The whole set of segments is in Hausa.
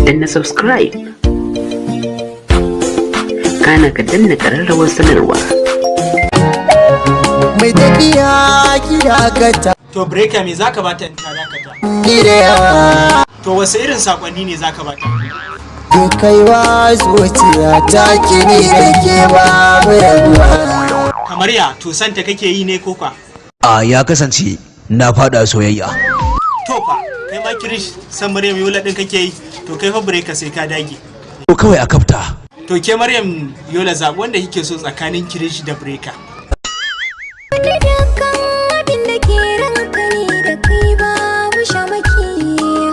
Danna subscribe, kana ka danna ƙararrawar sanarwa. Mai tafiya ki dakata. To Breaker, me zaka bata in ta dakata? Ni da yawa. To wasu irin sakonni ne zaka bata? Kaiwa zuciya ta kini da ke babu rabuwa. Kamar ya, to santa kake yi ne ko kwa? A ya kasance na fada soyayya. To fa, kai ma Kirish, san Maryam Yola din kake yi? To kai fa Breaker, sai ka dage. Ko kawai a kafta. To ke Maryam Yola, zaɓi wanda kike so tsakanin Kirish da Breaker. Dukkan abin da ke ranka ne da kai babu shamaki.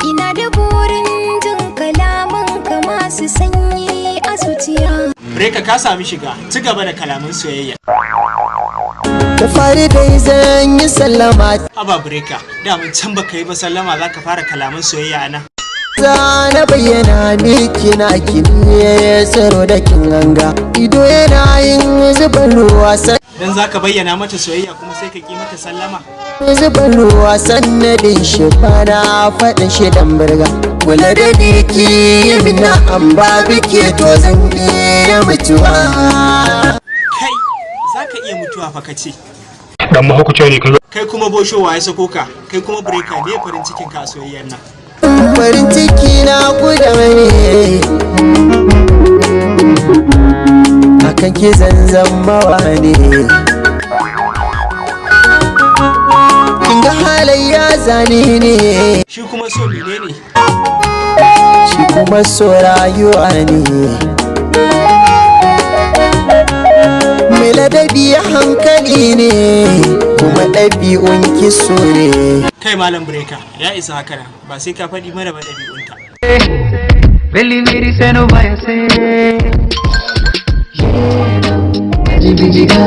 Ina da burin jin kalaman ka masu sanyi a zuciya. Breaker, ka sami shiga, ci gaba da kalaman soyayya. Da fari dai zan yi sallama. Haba Breaker, damun can baka yi ba sallama zaka fara kalaman soyayya nan. Za na bayyana miki na kini tsaro da kin ganga ido yana yin zuban ruwa. Dan zaka bayyana mata soyayya kuma sai ka ki mata sallama? Zuban ruwa sannadin shi bana faɗin shi dan birga kula da niki yi mina an ba bike to zan iya mutuwa. Kai, zaka iya mutuwa fa ka ce. Dan mahaukaciya ne kai. Kai kuma Bosho, wa ya sako ka? Kai kuma Breaker, me farin cikin ka a soyayyar nan? Farin ciki na guda ne akan ki zanzan mawa ne. Kin ga halayya zane ne. Shi kuma so menene? Shi kuma so rayuwa ne. Mai ladabi hankali ne kuma ɗabi'un ki so ne. Kai malam Breaker, ya isa haka nan, ba sai ka faɗi mana ba ɗabi'unta. వెళ్ళి విరిసెను వయసే గజిబిజిగా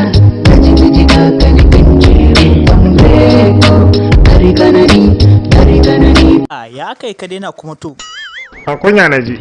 గజిబిజిగా కనిపించే రూపం రేపు దరిగనని దరిగనని. Ya kai ka daina kuma to? A kunya na ji.